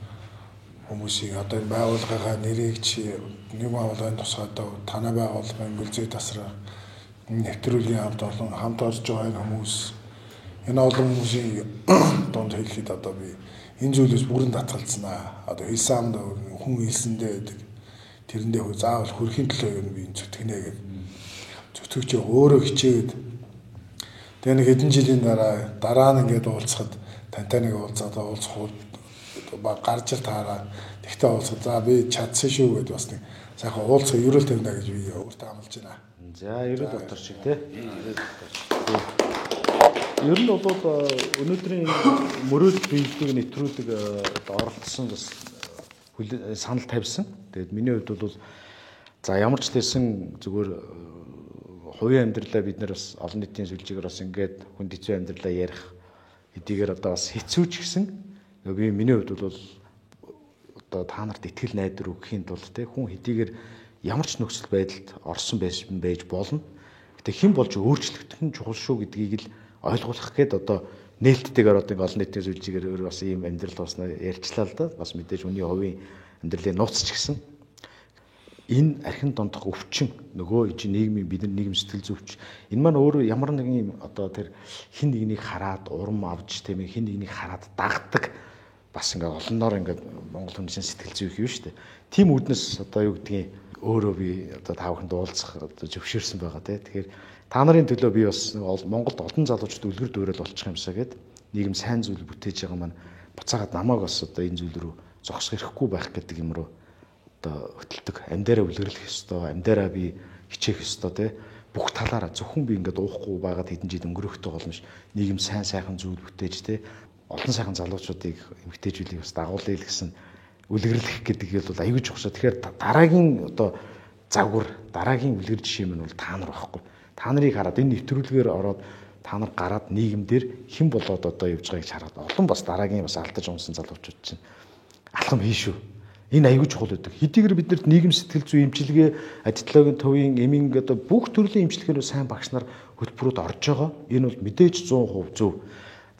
хүмүүсийн одоо энэ байгууллагынхаа нэрийг чи нэг байгууллагын тусгай одоо танай байгууллагын гүлзээ тасрах нэвтрүүлгийн хамт олон хамт орж байгаа энэ хүмүүс энэ олон хүмүүсийн дунд хэлэхэд одоо би энэ зүйлээс бүрэн татгалзнаа. Одоо хэлсэн амд хүн хэлсэндээ гэдэг тэрэндээ заавал хөрхийн төлөө ер нь би зүтгэнэ гэдэг зүтгэж өөрөө хичээгээд тэгээ нэг хэдэн жилийн дараа нь ингээд уулзахад тантай нэг уулзаад уулзах гарч ил таараа тэгтээ уулзах за би чадсан шүү гэдээ бас нэг сайхан уулзах ерөөл тавина гэж би өөртөө амлаж байна. За ерөөл дотор шиг тий. Ер нь бол өнөөдрийн мөрөөдөл биелдэг нэвтрүүлэг оролцсон бас санал тавьсан. Тэгээд миний хувьд бол за ямар ч байсан зүгээр хувийн амьдралаа бид нар бас олон нийтийн сүлжээгээр бас ингээд хүнд хэцүү амьдралаа ярих хэдийгээр одоо бас хэцүү ч гэсэн би миний хувьд бол одоо та нарт итгэл найдвар өгөхийн тулд те хүн хэдийгээр ямар ч нөхцөл байдалд орсон байсан байж болно. Гэтэ хэн болж өөрчлөгдөх нь чухал шүү гэдгийг л ойлгуулах гээд одоо нээлттэйгээр одоо олон нийтийн сүлжээгээр өөр бас ийм амьдрал тууснаа ярьчлаа л да. Бас мэдээж хүний хувийн амьдралын нууц ч гэсэн энэ архин дондох өвчин нөгөө чинь нийгмийн бидний нийгэм сэтгэл зүйч энэ маань өөрөө ямар нэгэн юм одоо тэр хин нэгнийг хараад урам авч тийм ээ хин нэгнийг хараад дагдаг бас ингээд олонноор ингээд Монгол хүмүүсийн сэтгэл зүйх юм шүү дээ. Тийм үүднээс одоо юу гэдгийг өөрөө би одоо та бүхэнд уулзах одоо зөвшөөрсөн байгаа тий. Тэгэхээр та нарын төлөө би бас Монголд олон залуучууд үлгэр дуурайл болчих юмсаа гэд нийгэм сайн зүйл бүтээж байгаа маань буцаагаад намайг бас одоо энэ зүйл рүү зогсох эрхгүй байх гэдэг юм руу одоо хөтэлдэг. Амьдаараа үлгэрлэх ёстой, амьдаараа би хичээх ёстой тий. Бүх талаараа зөвхөн би ингээд уухгүй байгаад хэдэн жил өнгөрөхтэй болно ш. Нийгэм сайн сайхан зүйл бүтээж тий. Олон сайхан залуучуудыг эмгтээжүүлийг бас дагуулъя л гэсэн үлгэрлэх гэдэг нь бол аюул чухал. Тэгэхээр дараагийн одоо загвар, дараагийн үлгэр жишээ нь бол та нар байхгүй. Та нарыг хараад энэ нэвтрүүлгээр ороод та нар гараад нийгэмдэр хэн болоод одоо явж байгааг хараад олон бас дараагийн бас алдаж унсан залуучууд чинь алхам хийн шүү. Энэ аюул чухал байдаг. Хэдийгээр биднэрт нийгэм сэтгэл зүй эмчилгээ, адитлогийн төвийн эмийн одоо бүх төрлийн эмчилгээний сайн багш нар хөтөлбөрүүд орж байгаа. Энэ бол мэдээж 100% зөв.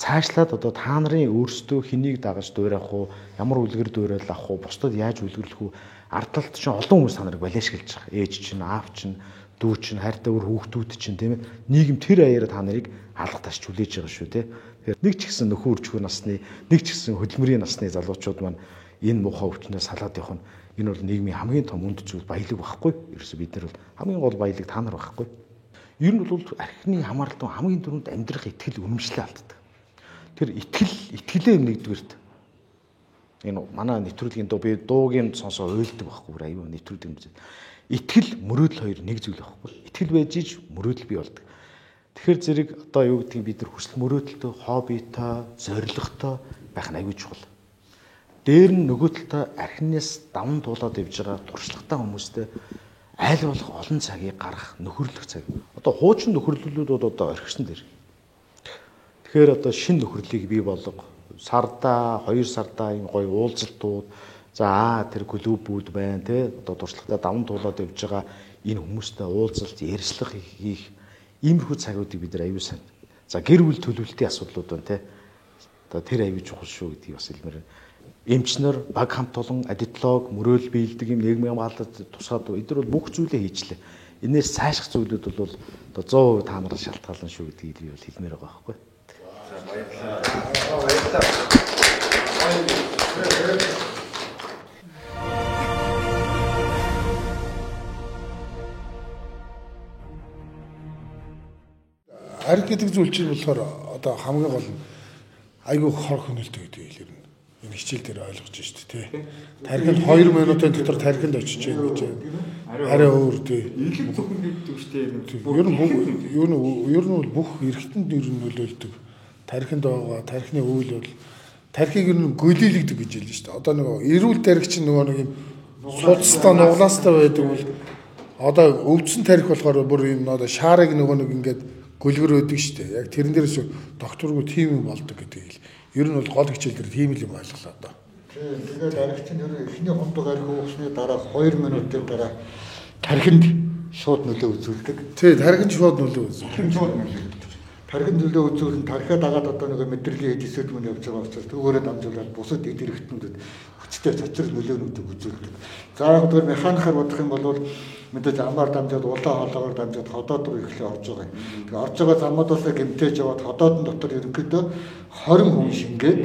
Цаашлаад одоо та нарын өөрсдөө хэнийг дагаж дуурайх уу, ямар үлгэр дуурайл авах уу, бусдад яаж үлгэрлэх үү, ард талд чинь олон хүмүүс та нарыг балиашгалж байгаа. Ээж чинь, аав чинь, дүү чинь, хайртай үр хүүхдүүд чинь тийм ээ. Нийгэм тэр аяараа та нарыг алга таш хүлээж байгаа шүү тийм. Тэгэхээр нэг ч гэсэн нөхөн үржихүү насны, нэг ч гэсэн хөдөлмөрийн насны залуучууд маань энэ муухай өвчнөөс салаад явах нь энэ бол нийгмийн хамгийн том үнд зүйл баялаг байхгүй. Ерөөсө бид нар бол хамгийн гол баялаг та нар байхгүй. Ер нь бол архины хамааралтай хамгийн түрүүнд амьдрах итгэл үнэмшлээ алддаг. Тэр итгэлээ юм нэгдүгээрт энэ манай нэвтрүүлгийн дуу би дуугийн сонсоо уйлдаг байхгүй бүр аюу нэвтрүүлэг юм зүйл. Итгэл мөрөөдөл хоёр нэг зүйл байхгүй. Итгэл байж ич мөрөөдөл бий болдог. Тэгэхээр зэрэг одоо юу гэдгийг бид нар хүсэл мөрөөдөлтөй, хоббитой, зорилготой байх нь аюул чухал. Дээр нь нөгөө талдаа архинаас даван туулаад явж байгаа туршлагатай хүмүүстэй аль болох олон цагийг гаргах, нөхөрлөх цаг. Одоо хуучин нөхөрлөлүүд бол одоо орхисон дэр. Тэгэхээр одоо шинэ нөхөрлөлийг бий болго. Сардаа, 2 сардаа ийм гоё уулзалтууд, за тэр клубүүд байна те. Одоо туршлагатай даван туулаад явж байгаа энэ хүмүүстэй уулзалт, ярилцлага хийх иймэрхүү цагуудыг бид нар аюул сайн. За гэр бүл төлөвлөлтийн асуудлууд байна те. Одоо тэр аюул чухал шүү гэдгийг бас хэлмээр байна. Эмчнэр, баг хамт олон, адитлог, мөрөөл биелдэг юм нийгмийн хамгаалалт тусгаад эдгээр бол бүх зүйлээ хийчлээ. Энээс цаашх зүйлүүд бол одоо 100% та нараас шалтгаална шүү гэдгийг би бол хэлмээр байгаа байхгүй. За баярлалаа. Баярлалаа. Арх гэдэг зүйл чинь болохоор одоо хамгийн гол нь айгүй хор хөнөөлтэй гэдэг хэлэр нь. Энэ хичээл дээр ойлгож шүү дээ, тий. Тархинд 2 минутын дотор тархинд очиж яах гэж арай өөр тий. Илэг зөвхөн гэдэг шүү дээ. Ер нь бол бүх эргэтэнд ер нь нөлөөлдөг. Тархинд байгаа тархины үйл бол тархийг ер нь гөлийлэгдэг гэж хэлнэ шүү дээ. Одоо нөгөө эрүүл тархи чинь нөгөө нэг юм судастай нуглаастай байдаг бол одоо өвдсөн тархи болохоор бүр юм одоо шаарыг нөгөө нэг ингээд гөлгөр өгдөг шүү дээ. Яг тэрэн дээрээс докторгүй тийм юм болдог гэдэг хэл. Ер нь бол гол хичээл дээр тийм л юм ойлголоо доо. Тийм. Тэгээд архи чинь ер нь эхний хундаг архи уусны дараа 2 минутын дараа тархинд шууд нөлөө үзүүлдэг. Тийм, тархинд шууд нөлөө үзүүлдэг. Шууд нөлөө үзүүлдэг. Тархинд нөлөө үзүүлэн тархиа дагаад одоо нэг мэдрэлийн эд эсүүд мөн явж байгаа учраас түүгээрээ дамжуулаад бусад эд эрхтнүүдэд хүчтэй цочрол нөлөөнүүдийг үзүүлдэг. За яг зөвхөн механикаар бодох юм бол мэдээж амаар дамжаад улаан хоолоогоор дамжаад ходоод руу эхлээ орж байгаа юм. Тэгээ орж байгаа замуудаас гэмтээж яваад ходоодон дотор ерөнхийдөө 20% шингээд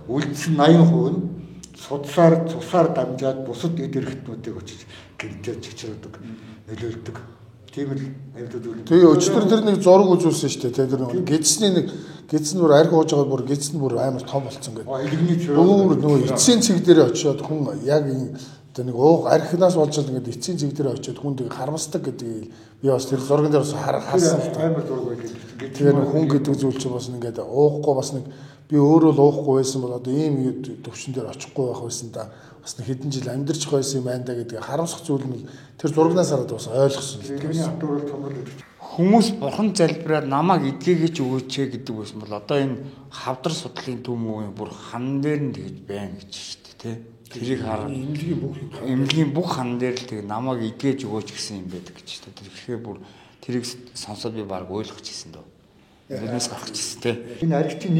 үлдсэн 80% нь судсаар цусаар дамжаад бусад эд эрхтнүүдийг очиж гэмтээж чичрүүдэг, нөлөөлдөг. Тийм л амьд үзүүлэн. Тэгээ өчтөр тэр нэг зураг үзүүлсэн шүү дээ. Тэр нэг гэдэсний нэг гэдэс нь бүр арх ууж байгаа бүр гэдэс нь бүр амар том болцсон гэдэг. Илэгний цөрөө. Өөр нөгөө эцсийн цэг дээр очиод хүн яг энэ одоо нэг ууг архинаас болж ингээд эцсийн цэг дээр очиод хүн тэг харамсдаг гэдгийг би бас тэр зурган дээр бас харсан л та. Амар зураг байдаг. Тэгээ нэг хүн гэдэг зүйл чинь бас ингээд уухгүй бас нэг би өөрөө л уухгүй байсан бол одоо ийм төвшин дээр очихгүй байх байсан да. Бас нэг хэдэн жил амьдарч байсан юм байна да гэдгийг харамсах зүйл нь тэр зурагнаас хараад бас ойлгосон л дээ. Хүмүүс бурхан залбираад намайг эдгээгээч өгөөч гэдэг байсан бол одоо энэ хавдар судлалын төмөв бүр хан дээр нь тэгж байна гэж шүү дээ, тий. Тэрийг хараад эмнэлгийн бүх хан дээр л тэг намайг эдгээж өгөөч гэсэн юм байдаг гэж шүү дээ. Тэгэхээр бүр тэрийг сонсоод би баг ойлгож ирсэн дөө. Биднээс гарах гэсэн тий. Энэ архитын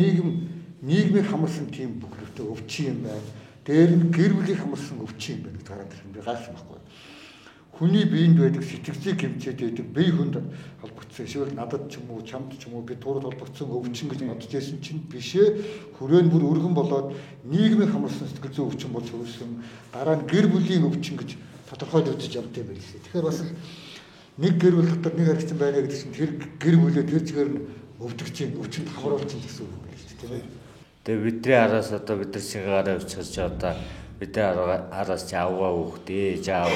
нийгмийг хамарсан тийм бүхлөлтөө өвчин юм байна. Дээр нь гэр бүлийг хамарсан өвчин юм байна гэж гараад ирсэн. Би гайхсан байхгүй. Хүний биед байдаг сэтгэцийг хэмжээд байдаг бие хүнд холбогдсон. Эсвэл надад ч юм уу, чамд ч юм уу би туурд холбогдсон өвчин гэж бодож байсан чинь биш ээ. Хүрээ нь бүр өргөн болоод нийгмийг хамарсан сэтгэл зүйн өвчин болж хөрсөн. Дараа нь гэр бүлийн өвчин гэж тодорхойлогдож явд юм байна лээ. Тэгэхээр бас нэг гэр бүл дотор нэг харигдсан байна гэдэг чинь тэр гэр бүлээ тэр чигээр нь өвдөг чинь өвчнөд хамруулж чинь гэсэн үг юм байна шүү дээ, тийм ээ. Тэгээ бидний араас одоо бид нар шингээгараа явчихж чи одоо бидний араас чи авгаа хүүхдээ ээж аав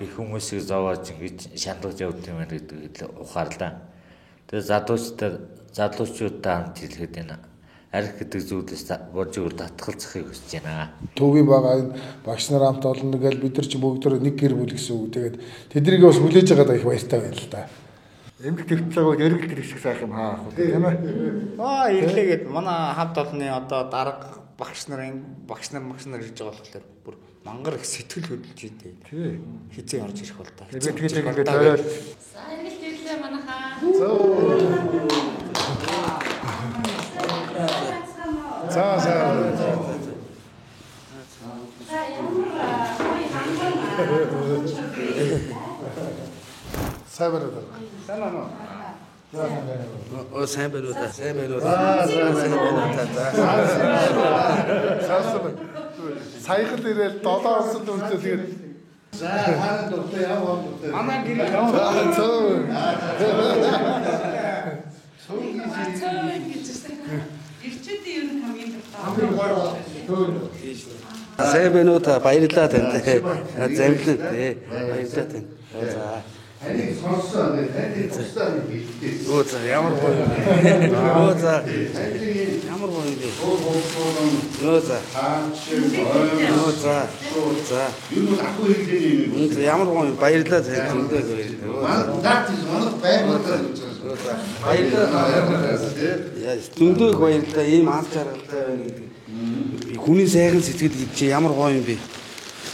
их хүмүүсийг зовоож ингэж шандаж явд юм байна гэдэг ухаарлаа. Тэгээ залуучуудтай хамт хэлэхэд энэ арх гэдэг зүйлээс боржиг татгалзахыг хүсэж байна. Төвгийн байгаа энэ багш нар хамт олно гэж бид нар чи бүгд нэг гэр бүл гэсэн үг. Тэгээд тэднийг бас хүлээж байгаадаа их баяртай байна л да. Эмгэл твч байгаа үед эргэл тэр хэсэг сайхан юм хаах уу тийм ээ. Аа ирлээгээд манай хамт олонны одоо дарга багш нар энэ багш нар ирж байгаа болохоор бүр мангар их сэтгэл хөдлөж идэв. Тий. Хизээ орж ирэх бол та. Би тэгээд ингээд зориод. За эргэлт ирлээ манайхаа. За за. За ямар гоё ханган. Сайн байна уу? Сайн байна уу? Оо сайн байна уу та? Сайн байна уу? Сайн байна уу та? За. Саяхан ирээл 7 онсон дүртэй тэгээд за хаана дуртай яв он дуртай. Манай гэр яв. Цөөн гэж байна. Ирчүүдийн ер нь хамгийн дуртай. Сайн байна уу та? Баярлалаа танд. Замлан тий. Баярлалаа танд. За. Таныг сонссон таны тусдаа нэг хэлдэг. Өө за ямар гоё юм бэ? Өө за ямар гоё юм бэ? Өө за. Өө за. За. Юу нэг ахгүй хэлдэг юм. За ямар гоё юм. Баярлалаа зөндөө баярлалаа. Наад тийш манад байгууллаа гэж байна. Баярлалаа. Яа зөндөө их баярлалаа. Ийм аз жаргалтай байна гэдэг. Хүний сайхан сэтгэл гэж чи ямар гоё юм бэ?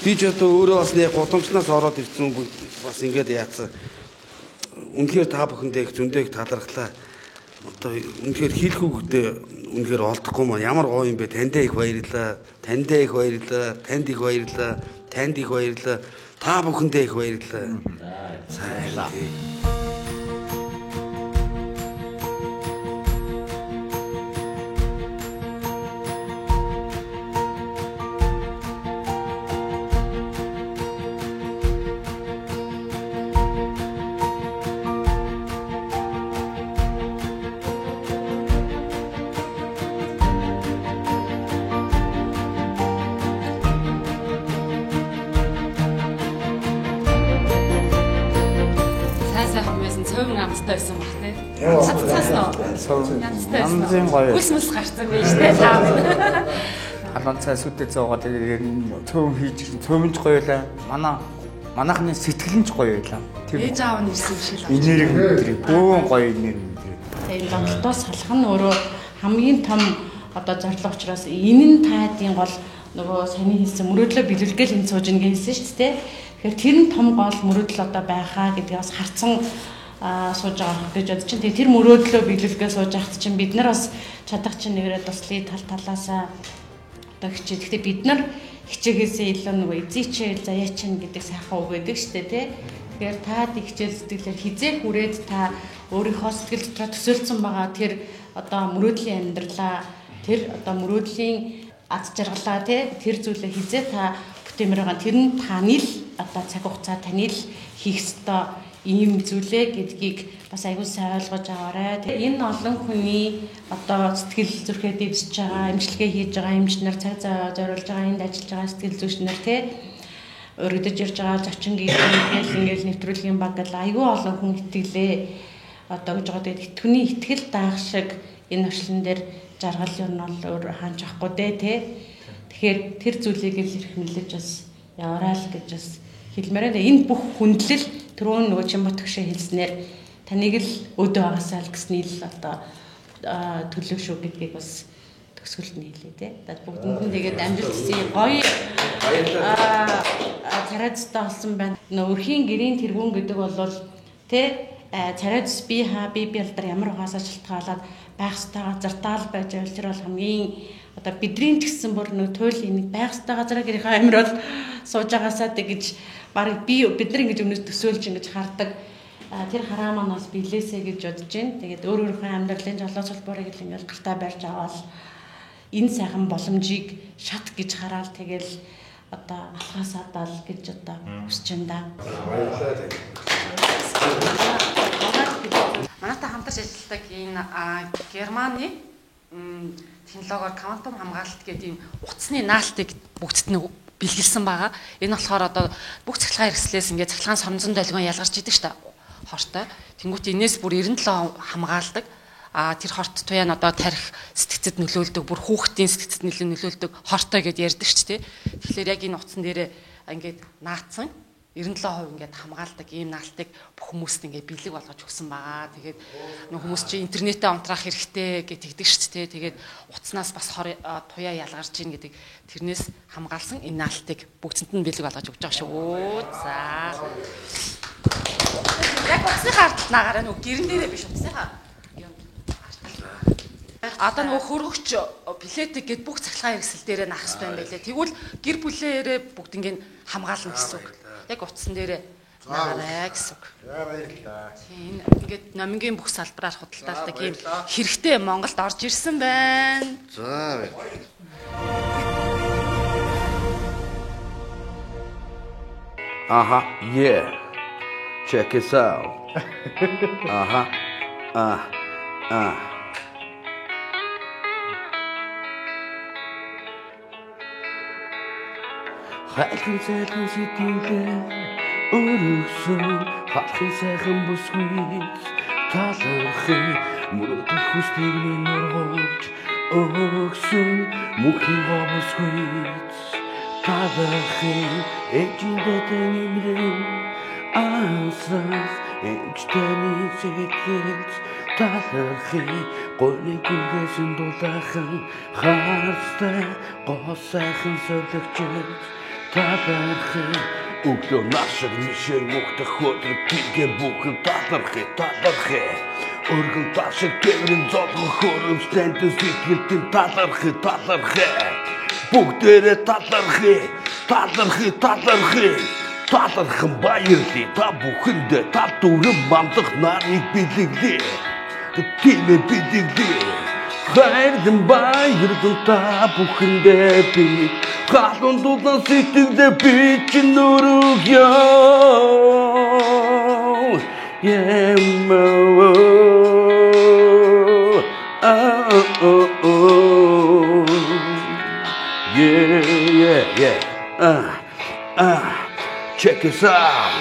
Би ч одоо өөрөө бас нэг гудамжнаас ороод ирсэн хүн бас ингээд яатсан. Үнэхээр та бүхэндээ их зөндөө их талархлаа. Одоо үнэхээр хэлэх үгтэй үнэхээр олдохгүй маа. Ямар гоё юм бэ? Таньдаа их баярлалаа. Таньдаа их баярлалаа. Танд их баярлалаа. Танд их баярлалаа. Та бүхэндээ их баярлалаа. Баярлалаа. Цөм амттай байсан баг тий. Чадцаас нөө. Янзтай байсан. Янзын гоё. Хүс мүс гарцсан байж тий. Та. Халуун цай сүдээ зөөгөө тэгээд цөм хийж ирсэн. Цөмж гоё байлаа. Манайхны сэтгэл нь ч гоё байлаа. Тэр ээж аав нь ирсэн юм шиг л. Энерги мэдрээ. Бөөн гоё энерги мэдрээ. Тэгээд энэ лонтолтоос салах нь өөрөө хамгийн том одоо зорилго учраас энэ нь таадын гол нөгөө саяны хэлсэн мөрөөдлөө биелүүлгээл энэ сууж ин хэлсэн шүү дээ. Тэгэхээр тэр нь том гол мөрөөдөл одоо байхаа гэдгийг бас харцсан сууж байгаа гэж бодож чинь. Тэгээ тэр мөрөөдлөө биелүүлгээ сууж байхад чинь бид нар бас чадах чинь нэгрээ туслая тал талаасаа одоо хичээ. Гэхдээ бид нар хичээгээсээ илүү нөгөө эзээчээл заяа чинь гэдэг сайхан үг байдаг шүү дээ, тий. Тэгэхээр та хичээл зүтгэлээр хизээ хүрээд та өөрийнхөө сэтгэл дотроо төсөөлсөн байгаа тэр одоо мөрөөдлийн амьдралаа, тэр одоо мөрөөдлийн аз жаргалаа, тий, тэр зүйлээ хизээ та бүтэмээр байгаа. Тэр нь таны л одоо цаг хугацаа таны л хийх ёстой ийм зүйлээ гэдгийг бас аягүй сайн ойлгож аваарай. Энэ олон хүний одоо сэтгэл зүрхээ дэвсэж байгаа, эмчилгээ хийж байгаа эмч нар, цаг зориулж байгаа, энд ажиллаж байгаа сэтгэл зүйч нар, тий, өргөдөж ирж байгаа зочин гингээл ингээл нэвтрүүлгийн баг гэл аягүй олон хүн итгэлээ одоо гэж байгаа. Тэгээд түүний итгэл даах шиг энэ орчлон дээр жаргал юм бол өөр хаанч авахгүй дээ, тий. Тэгэхээр тэр зүйлийг л эрхэмлэж бас яваарай л гэж бас хэлмээр байна. Энэ бүх хүндлэл түрүүн нөгөө Чинбат өгшөө хэлснээр таныг л өөдөө агаасаа л гэсний л одоо төлөө шүү гэдгийг бас төгсгөлд нь хэлье те. Бүгдэнд нь тэгээд амжилт хүсье. Гоё царай зүстэй олсон байна. Нөө өрхийн гэрийн тэргүүн гэдэг бол те царай зүс би хаа би бялдар ямар ухаасаа шалтгаалаад байх ёстой газартаа л байж байвал тэр бол хамгийн одоо бидний ч гэсэн бүр нэг туйлын нэг байх ёстой газараа гэрийнхээ амир бол сууж байгаасаа тэгэж бараг бид нар ингэж өмнөөс төсөөлж ингэж хардаг. Тэр хараа маань бас билээсэ гэж бодож байна. Тэгээд өөр өөрийнхөө амьдралын жолоо салбарыг л ингээл гартаа барьж аваад энэ сайхан боломжийг шат гэж хараал тэгэл одоо алхаасаа дал гэж одоо хүсэж байна да. Баярлалаа. Манайтай хамтарч ажилладаг энэ Германы технологиор квантум хамгаалалт гэдэг ийм утасны наалтыг бүгдд нь бэлгэлсэн байгаа. Энэ болохоор одоо бүх цахилгаан хэрэгслээс ингээд цахилгаан соронзон долгион ялгарч идэг шүү дээ. Хортой. Тэнгүүт энээс бүр 97 хамгаалдаг. А тэр хорт туяа нь одоо тарих сэтгцэд нөлөөлдөг, бүр хүүхдийн сэтгцэд нөлөөлдөг хортой гэд ярьдаг ч тий. Тэгэхээр яг энэ утсан дээрээ ингээд наацсан 97% ингээд хамгаалдаг ийм наалтыг бүх хүмүүст ингээд бэлэг болгож өгсөн байгаа. Тэгээд нөх хүмүүс чи интернетээ унтраах хэрэгтэй гэж тэгдэг шүү дээ. Тэгээд утаснаас бас туяа ялгарч ийн гэдэг тэрнээс хамгаалсан энэ наалтыг бүгдэнд нь бэлэг болгож өгч байгаа шүү. За. Яг утасныхаа ардтал наагаараа нөгөө гэрэн дээрээ биш утасныхаа юм ардтал. Одоо нөгөө хөргөгч плетик гэд бүх цахилгаан хэрэгсэл дээрээ наах хэрэгтэй юм байлээ. Тэгвэл гэр бүлээрээ бүгд ингээд хамгаална гэсэн үг. Яг утсан дээрээ наагаарай гэсэн үг. За баярлалаа. Тийм ингээд номингийн бүх салбараар худалдаалдаг ийм хэрэгтэй Монголд орж ирсэн байна. За Аха, yeah. Check this out. Аха. А. А. Хайлтын сайхан сэтгэлээ өргөсөн халахын сайхан бүсгүйц талархын мөрөдөх хүслийг минь ургуулж өгсөн мөнхийн гоо бүсгүйц талархын ээжийн дэдэн имрэн ансах эмчтэний сэтгэлд талархын гойны гүргээсэн дулаахан харцтай гоо сайхан совлогчд талархын өглөө нашиг мишээ мөхтөх өдөр бигэ бүхэн талархыг талархыг өргөн ташиг тэврэн золгох хөрөмстэнд сэтгэлтэн талархыг талархыг бүгдээрээ талархыг талархыг талархыг талархан баярлая та бүхэндээ тал дүрэн мандах нарыг бэлэглээ тиймээ бэлэглээ хайрлан баярлан та бүхэндээ би халуун дулаан сэтгэлээ би чинь өргөё. Yeah, oh, oh, oh. Yeah, yeah, yeah. Check us out.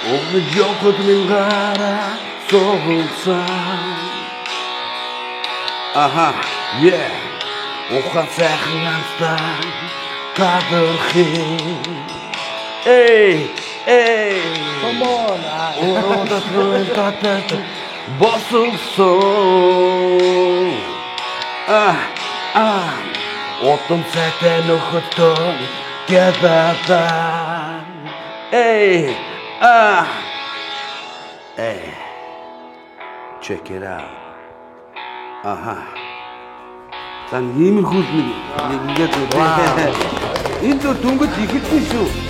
Өмнө явхад минь гараа суулсан. Аха, yeah. Ухаан сайхан амтан тадархи. Эй, эй. Come on. Уруудад татад босолсон. А, а. Утам сайтай нөхөдөө гялалаа. Эй, а. Эй. Check it out. Аха. За, иймэрхүү л нэг ингээд. Энэ зөв дөнгөж эхэлсэн шүү.